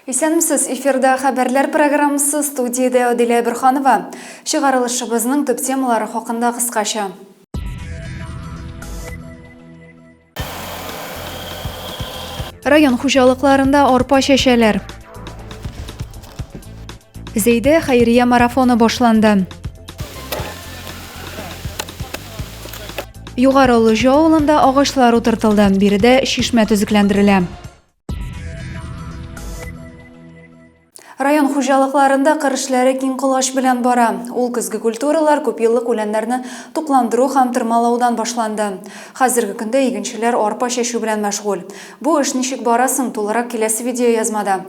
Исәнмесез, эфирда хәбәрләр программасы, студиядә Адилә Бөрханова. Чыгарылышыбызның төп темалары хакында кыскача. Район хуҗалыкларында арпа чәчәләр. Зәйдә хәйрия марафоны башланды. Югары Олыҗа авылында агачлар утыртылды. Биредә чишмә төзекләндерелә. Район хуҗалыкларында кыр эшләре киң колач белән бара. Ул көзге культуралар, күпьеллык үләннәрне тукландыру һәм тырмалаудан башланды. Хәзерге көндә игенчеләр арпа чәчү белән мәшгуль. Бу эш ничек бара соң, тулырак киләсе видеоязмада.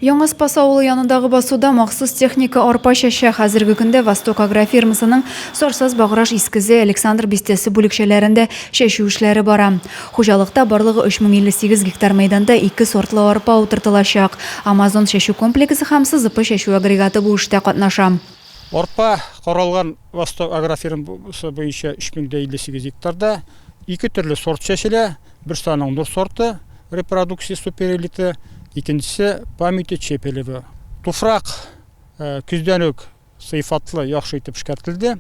Яңа Спас авылы янындагы басуда махсус техника арпа чәчә. Хәзерге көндә Восток агрофирмасының Сарсаз, Баграж, Искезе, Александр бистәсе бүлекчәләрендә чәчү эшләре бара. Хуҗалыкта барлыгы 3058 гектар мәйданда ике сортлы арпа утыртылачак. Амазон чәчү комплексы һәм СЗП чәчү агрегаты бу эштә катнаша. Арпа каралган Восток агрофирмасы буенча 3058 гектарда ике төрле сорт чәчелә. Берсе аның Нур сорты, репродукция суперэлиты, икенчесе Памяти Чепелева. Туфрак көздән үк сыйфатлы, яхшы итеп эшкәртелде.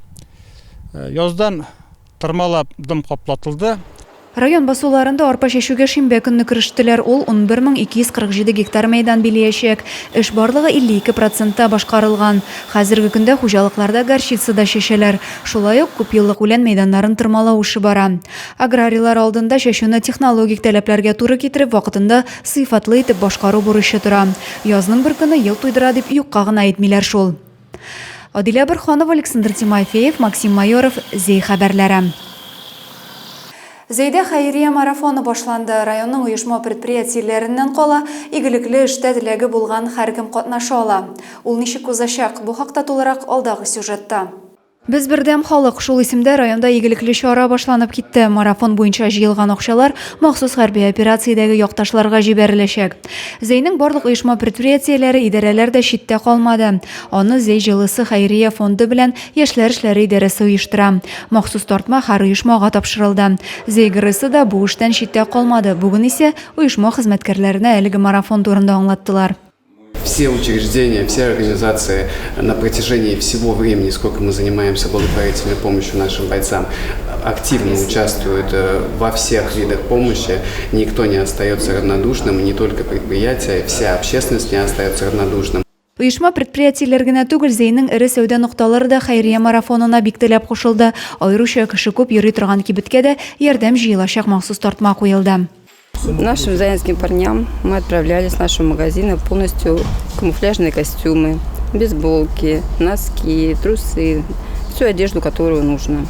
Яздан тырмалап дым каплатылды. Район басуларында арпа чәчүгә шимбә көнне керештеләр. Ул 11247 гектар мәйдан билиячәк. Эш барлыгы 52 процентта башкарылган. Хәзерге көндә хуҗалыкларда горчица да чәчәләр. Шулай ук күпьеллык үлән мәйданнарын тырмалау эше бара. Аграрийлар алдында чәчүне технологик таләпләргә туры китереп, вакытында, сыйфатлы итеп башкару бурычы тора. Язның бер көне ел туйдыра дип юкка гына әйтмиләр шул. Адилә Борһанова, Александр Тимофеев, Максим Майоров, Зәй хәбәрләре. Зәйдә хәйрия марафоны башланды. Районның оешма-предприятиеләреннән кала, игелекле эштә теләге булган һәркем катнаша ала. Ул ничек узачак? Бу хакта тулырак алдагы сюжетта. Без бердәм халык, шул исемдә районда игелекле чара башланып китте. Марафон буенча җыелган акчалар махсус хәрби операциядәге якташларга җибәреләчәк. Зәйнең барлык оешма-предприятиеләре, идарәләр дә читтә калмады. Аны Зәй җылысы хәйрия фонды белән Яшьләр эшләре идарәсе оештыра. Махсус тартма һәр оешмага тапшырылды. Зәй ГРЭСы да бу эштән читтә калмады. Бүген исә оешма хезмәткәрләренә әлеге марафон турында аңлаттылар. Все учреждения, все организации на протяжении всего времени, сколько мы занимаемся благотворительной помощью нашим бойцам, активно участвуют во всех видах помощи. Никто не остается равнодушным, не только предприятия, вся общественность не остается равнодушным. Оешма-предприятиеләр генә түгел, Зәйнең эре сәүдә нокталары да хәйрия марафонына бик теләп кушылды. Аеруча кеше күп йөри торган кибеткә дә ярдәм җыелачак махсус тартма куелды. Нашим заинским парням мы отправляли с нашего магазина полностью камуфляжные костюмы, бейсболки, носки, трусы, всю одежду, которую нужно.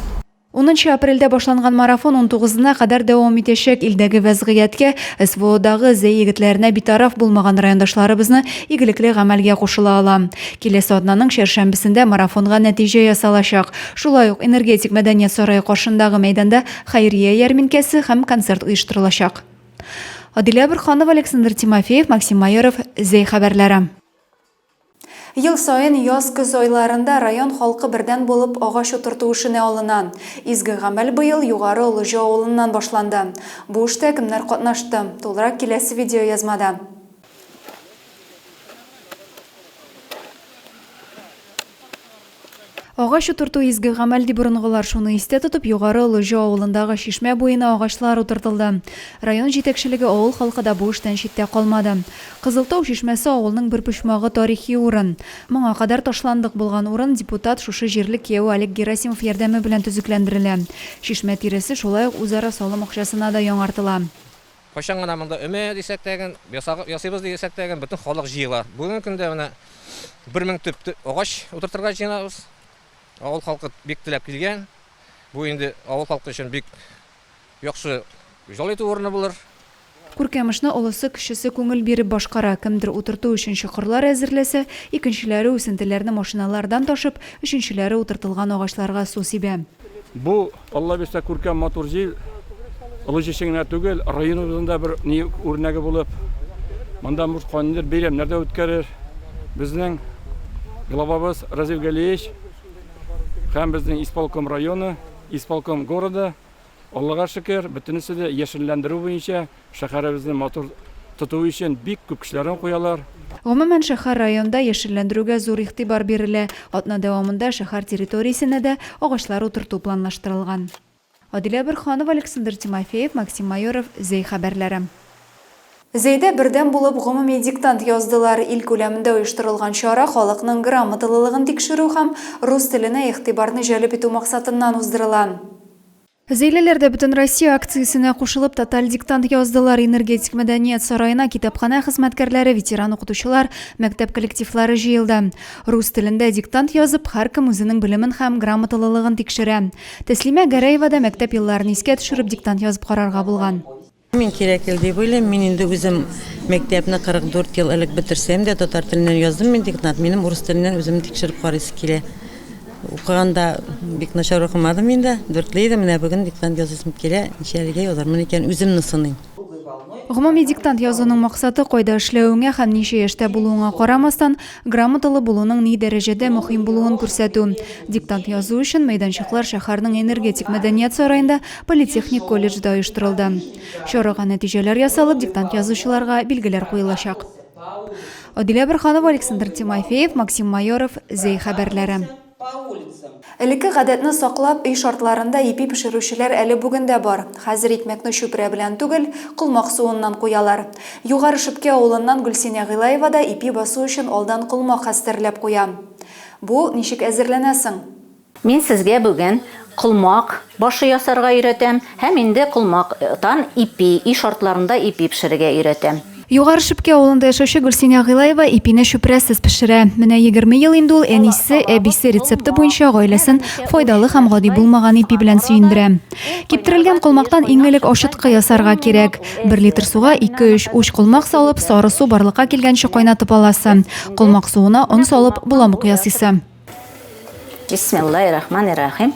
Унынчы апрельдә башланган марафон унтугызына кадәр дәвам итәчәк. Илдәге вәзгыятькә, СВОдагы Зәй егетләренә битараф булмаган райондашларыбызны игелекле гамәлгә кушыла ала. Киләсе атнаның чәршәмбесендә марафонга нәтиҗә ясалачак. Шулай ук Энергетик мәдәният сарае каршындагы мәйданда хәйрия ярминкәсе һәм концерт оештырылачак. Адилә Борһанова, Александр Тимофеев, Максим Майоров, Зәй хәбәрләре. Ел саен яз-көз айларында район халкы бердәм булып агач утырту эшенә алына. Изге гамәл быел Югары Олыҗа авылыннан башланды. Бу эштә кемнәр катнашты? Тулырак киләсе видеоязмада. Агач утырту изге гамәл, ди борынгылар. Шуны истә тотып, Югары Олыҗа авылындагы чишмә буена агачлар утыртылды. Район җитәкчелеге, авыл халкы да бу эштән читтә калмады. Кызыл тау чишмәсе авылның бер почмагы, тарихи урын. Моңа кадәр ташландык булган урын депутат, шушы җирлек кияве Олег Герасимов ярдәме белән төзекләндерелә. Чишмә тирәсе шулай ук үзара салым акчасына да яңартыла. Кайчан гына монда өмә дисәк тәген, ясыйбыз дисәк тәген, бөтен халык җыела. Бүгенге көндә менә 1000 төп агач утыртырга җыенабыз. Авыл халкы бик теләп килгән. Бу инде авыл халкы өчен бик яхшы ял итү урыны булыр. Күркәм эшне олысы-кечесе күңел биреп башкара. Кемдер утырту өчен чокырлар әзерләсә, икенчеләре үсентеләрне машиналардан ташып, өченчеләре утыртылган агачларга су сибә. Бу, Алла бирсә, күркәм матур җир, Олы Җеше генә түгел, районыбызның да бер ни үрнәге булып, монда может кайндыр бәйрәмнәр дә үткәрер. Безнең главабыз Разил Галиевич һәм безнең исполком районы, исполком города. Аллага шөкер, бөтенесе дә яшелләндерү буенча, шәһәребезне матур тоту өчен бик күп көчләрен куялар. Гомумән, шәһәр-районда яшелләндерүгә зур игътибар бирелә. Атна дәвамында шәһәр территориясенә дә агачлар утырту планлаштырылган. Адилә Борһанова, Александр Тимофеев, Максим Майоров, Зәй хәбәрләре. Зәйдә бердәм булып гомуми диктант яздылар. Ил күләмендә оештырылган чара халыкның грамоталылыгын тикшерү һәм рус теленә игътибарны җәлеп итү максатыннан уздырыла. Зәйлеләр дә Бөтенроссия акциясенә кушылып тоталь диктант яздылар. Энергетик мәдәният сараена китапханә хезмәткәрләре, ветеран укытучылар, мәктәп коллективлары җыелды. Рус телендә диктант язып, һәркем үзенең белемен һәм грамоталылыгын тикшерә. Тәслимә Гәрәева да мәктәп елларын искә төшереп диктант язып карарга булган. Мин кирәк ел дип уйлыйм. Мин инде үзем мәктәпне 44 ел элек бетерсәм дә, татар теленнән яздым мин диктант. Минем урыс теленнән үземне тикшереп карыйсы килә. Укыганда бик начар укымадым инде, дүртле идем. Менә бүген диктант язасым килә. Ничәлегә язармын икән, үземне сыныйм. Гомуми диктант язуның максаты, кайда эшләвеңә һәм ничә яшьтә булуыңа карамастан, грамоталы булуның ни дәрәҗәдә мөһим булуын күрсәтү. Диктант язу өчен мәйданчыклар шәһәрнең Энергетик мәдәният сараенда, политехник колледжда оештырылды. Чарага нәтиҗәләр ясалып, диктант язучыларга билгеләр куелачак. Адилә Борһанова, Александр Тимофеев, Максим Майоров, Зәй хәбәрләре. Элекке гадәтне саклап, өй шартларында ипи пешерүчеләр әле бүген дә бар. Хәзер икмәкне чүпрә белән түгел, колмак суыннан куялар. Югары Шепкә авылыннан Гөлсинә Гыйлаева да ипи басу өчен алдан колмак хәстәрләп куя. Бу ничек әзерләнә соң? Мин сезгә бүген колмак башы ясарга өйрәтәм һәм инде колмактан ипи, өй шартларында ипи пешерергә өйрәтәм. Югары Шепкә авылында яшәүче Гөлсинә Гыйлаева ипине чүпрәсез пешерә. Менә 20 ел инде ул әнисе, әбисе рецепты буенча гаиләсен файдалы һәм гади булмаган ипи белән сөендерә. Киптерелгән колмактан иң элек ачыткы ясарга кирәк. Бер литр суга ике-өч уч колмак салып, сары су барлыкка килгәнче кайнатып аласы. Колмак суына он салып, боламык ясыйсы. Бисмиллаһи-рахмани-рахим.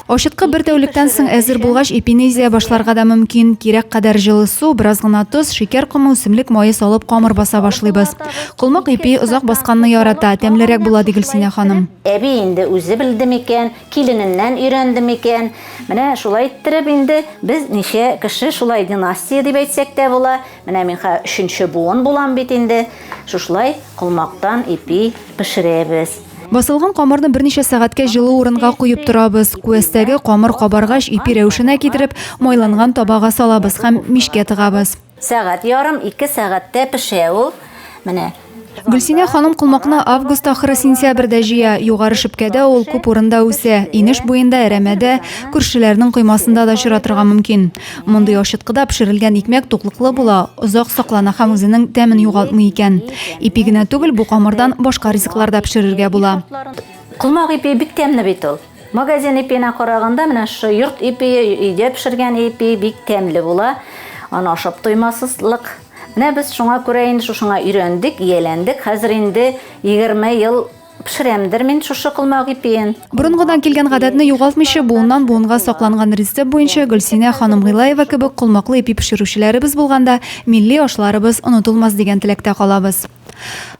Ачыткы бер тәүлектән соң әзер булгач, ипине изә башларга да мөмкин. Кирәк кадәр җылы су, бераз гына тоз, шикәр комы, үсемлек мае салып камыр баса башлыйбыз. Колмак ипи озак басканны ярата, тәмлерәк була, ди Гөлсинә ханым. Әби инде үзе белде микән, килененнән өйрәнде микән? Менә шулай иттереп инде без ничә кеше шулай династия дип әйтсәк тә була. Менә мин хәзер өченче буын булам бит инде. Шушылай колмактан ипи пешерәбез. Басылган камырны берничә сәгатькә җылы урынга куеп торабыз. Күәстәге камыр кабаргач, ипи рәвешенә китереп, майланган табага салабыз һәм мичкә тыгабыз. Сәгать ярым, ике сәгатьтә пешә ул. Менә. Гөлсинә ханым колмакны август ахыры сентябрьдә җыя. Югары Шепкәдә ул күп урында үсә. Инеш буенда, әрәмәдә, күршеләрнең коймасында да очратырга мөмкин. Мондый ачыткыда пешерелгән икмәк туклыклы була, озак саклана һәм үзенең тәмен югалтмый икән. Ипи генә түгел, бу камырдан башка ризыклар да пешерергә була. Колмак ипие бик тәмле бит ул. Магазин ипиенә караганда, менә шушы йорт ипие, өйдә пешергән ипи бик тәмле була. Аны ашап туймасызлык. Менә без шуңа күрә инде шушыңа өйрәндек, ияләндек. Хәзер инде 20 ел пешерәмдер мин шушы колмак ипиен. Борынгыдан килгән гадәтне югалтмыйча, буыннан-буынга сакланган рецепт буенча Гөлсинә ханым Гыйлаева кебек колмаклы ипи пешерүчеләребез булганда, милли ашларыбыз онытылмас дигән теләктә калабыз.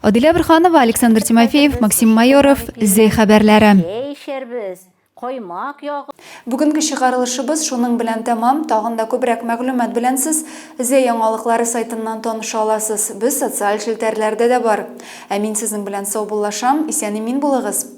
Адилә Борһанова, Александр Тимофеев, Максим Майоров, Зәй хәбәрләре. Чәй эчәрбез, каймак ягып. Бүгенге чыгарылышыбыз шуның белән тәмам. Тагын да күбрәк мәгълүмат белән сез Зәй яңалыклары сайтыннан таныша аласыз. Без социаль челтәрләрдә дә бар. Ә мин сезнең белән саубуллашам. Исән-имин булыгыз!